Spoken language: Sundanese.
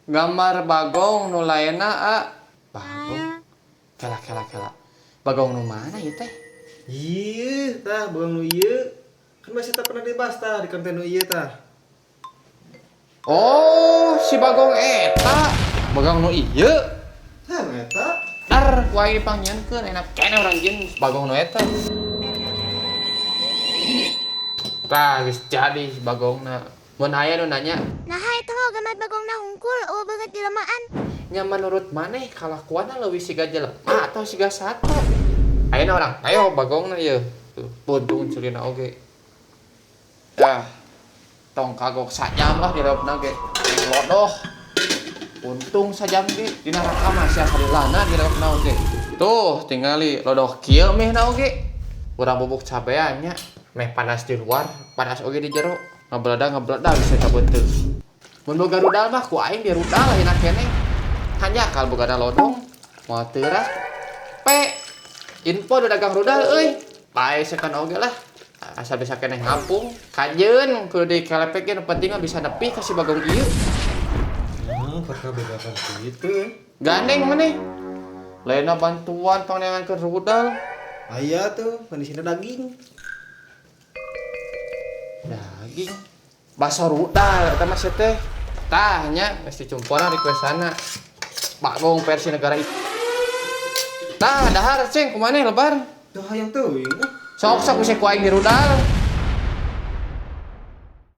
Gambar Bagong nu lainna, a. Bagong. Kela, kela, kela. Bagong nu mana ieu teh? Iya, tah Bagong nu ieu. Kan masih tak pernah dibahas tah di konten nu ieu tah. Oh, si Bagong eta. Bagong nu ieu. Tah nu eta. Ar, ku aing dipanggieunkeun, enak keneh urang jieun Bagong nu eta. Tah, geus jadi si Bagongna. Mun aya nu nanya, Nah, eta mah gambar Bagongna hungkul, eueuh beungeut dilemaan. Nya menurut maneh kalakuanna leuwih siga jelema atau siga sato? Ayeuna urang ayo Bagongna ieu. Tuh, puntung ceulina oge. Dah. Tong kagok sajam lah direupna ge. Lodoh. Untung sajam ge dina raka mah sia salilana direupna oge. Tuh, tingali lodoh kieu mehna oge. Urang bubuk cabean nya. Meh panas di luar, panas oge di jero. Ngabeledag ngabeledag bisa kabeuteung. Mun boga rudal mah ku aing di rudal ayeuna keneh. Hanjakal bogana lodong. Moal teurak. P. Info udah dagang rudal euy. Pae sekan oge lah. Asal bisa keneh ngapung. Kajeun kudu dikelepekeun, nu penting mah bisa nepi ka si Bagong ieu. Bakal bedakan gitu ya. Gandeng maneh. Lainna bantuan pangneangan ke rudal. Aya tuh, kondisinya daging. Daging. Baso rudal eta mah sia teh. Tah nya geus dicumpona requestana. Bagong versi negara itu. Tah dahar ceng kumaneh lebar. Tuh hayang teuing. Sok sok bisa ku aing di rudal.